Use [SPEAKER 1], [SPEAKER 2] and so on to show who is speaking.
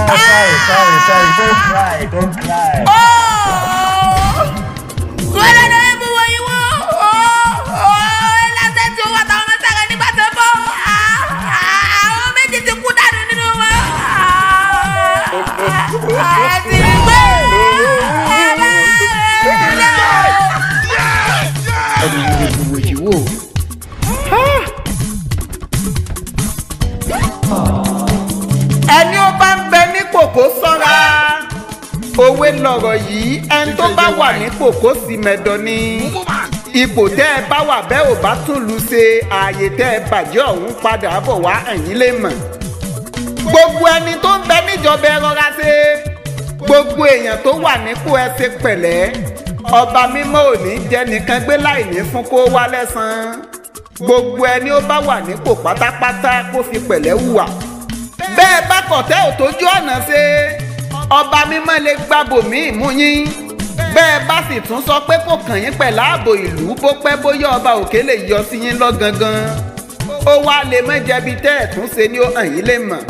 [SPEAKER 1] Sorry, sorry, sorry. Don't cry, don't cry.
[SPEAKER 2] Gbọ́dọ̀ lórí mú wọ yìí wọ́. Lásẹ̀ tí ó wà táwọn máa sáré nígbà tó bọ̀. Àwọn méjì ti kú dànù nínú wọn. Àti gbé ẹ bá
[SPEAKER 3] Wò.
[SPEAKER 4] Ẹni ó bá ń bẹ nípò kó sọ́ra. Òwe lọ̀rọ̀ yìí, ẹni tó bá wà nípò kó sì mẹ̀dọ̀ ni. Ipò tẹ́ ẹ bá wà bẹ́ẹ̀ ò bá tún lu ṣe, ààyè tẹ́ ẹ bàjẹ́ ọ̀hún padà bọ̀ wá ẹ̀yìn lè mọ̀. Gbogbo ẹni tó ń bẹ níjọba, ẹ rọra ṣe. Gbogbo èèyàn tó wà nípò, ẹ ṣe pẹ̀lẹ́. Ọba mímọ́ ò ní jẹ́ nìkan gbé láì ní fún kó wá lẹ́san. Gbogbo ẹni ó bá wà nípò pátápátá kó fi pẹ̀lẹ́ hùwà. Bẹ́ẹ̀ bá kọ̀tẹ́ ò tójú ọ̀nà ṣe, ọba mímọ́ lè gbàbò míì mú yín. Bẹ́ẹ̀ bá sì tún sọ pé kò kàn yín pẹ̀lú ààbò ìlú, bó pẹ́ bóyá ọba òkè lè yọ sí yín lọ́gangan. Ó wá lè mọ́ jẹbi tẹ́ ẹ̀ tún ṣe ní ó hàn yín lè mọ̀.